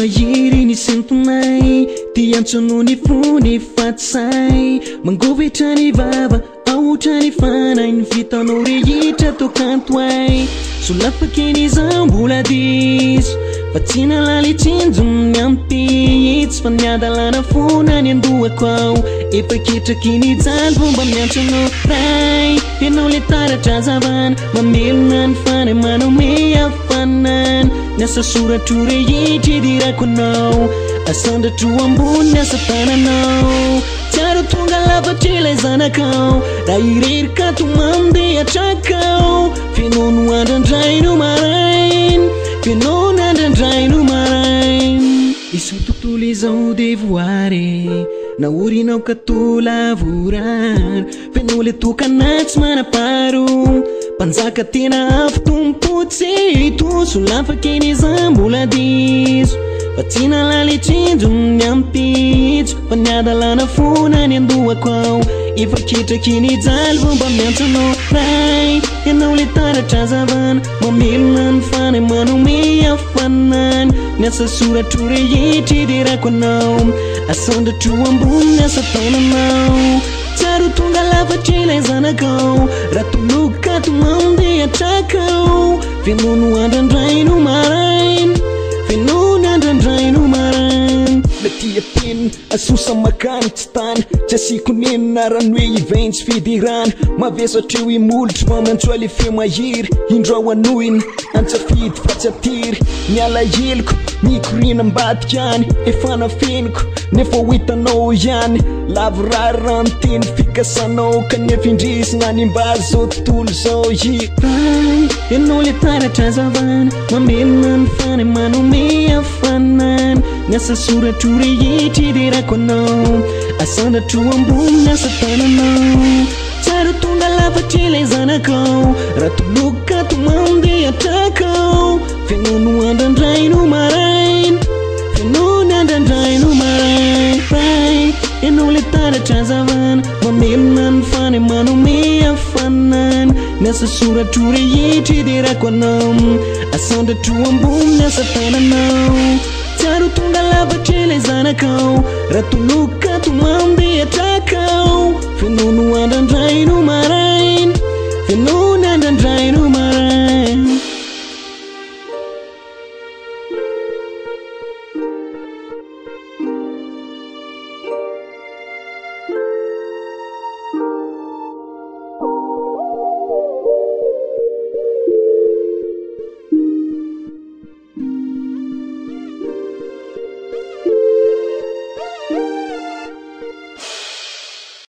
Mahery ny sentonay, ty antsono ny fony fa tsy sahy. Mangovitra ny vava, aotra ny fanahy, ny vitanao rehetra tokanto ay. Solafaka eny izaho mbola diso, fa tsy nahalala tsinjo ny ampitso, fa niadalana foana ny andohako ao. Efa ketraky ny jaly vao mba miantso anao Ray, ianao le taratra hazavana, mamelona ny fanahy, manome hafanana. Ny asa soratro rehetra idirako anao, asandratro ambony ny asa tananao. Tsara tonga lafatra ilay zanakao, raha irery ka tomany dia hatrakao. Fenono andrandraino maraina, fenono andrandraino maraina. Izao tontolo izao dia voary, naorinao ka toa lavorary. Feno le tokana tsy manam-paharoa, mpanjaka tena avo tompo tsy toso. Lafaka eny izaho mbola diso, fa tsy nahalala tsinjo ny ampitso, fa niadalana foana ny andohako ao. Efa ketraky ny jaly vao mba miantso anao Ray, ianao le taratra hazavana, mamelona ny fanahy, manome hafanana. Ny asa soratro rehetra iderako anao, asandratro ambony ny asa tananao. Tsara ho tonga lafatra ilay zanakao, raha toloko ka tomany dia hatrakao. Fenono andrandraino maraina, fenono andrandraino maraina. Na tia tenina asosa makany tsy tany, tsy asiako nenina rano hoe iventsy fidirana. Mavesatra eo imolotro fa miantso ale feo mahery, indro ao anohina antsafidy fa tsy atery. Ny alaheloko mikoriana ambadika any, efa nafeniko nefa ho hitanao ihany. Lavorary raha ny teny fikasanao, kanefa indrisy nanimba azy zao tontolo izao. Ray, ianao le taratra hazavana, mamelona ny fanahy, manome hafanana. Ny asa soratro rehetra iderako anao, asandratro ambony ny asa tananao. Tsara tonga lafatra ilay zanakao, raha toloko ka tomany dia hatrakao. Fenono andrandraino maraina, fenono andrandraino maraina. Ray, ianao le taratra hazavana, mamelona ny fanahy, manome hafanana. Ny asa soratro rehetra iderako anao, asandratro ambony ny asa tananao. Tsara tonga lafatra ilay zanakao, raha toloko ka tomany dia hatrakao. Fenono andrandraino maraina, fenono andrandraino maraina.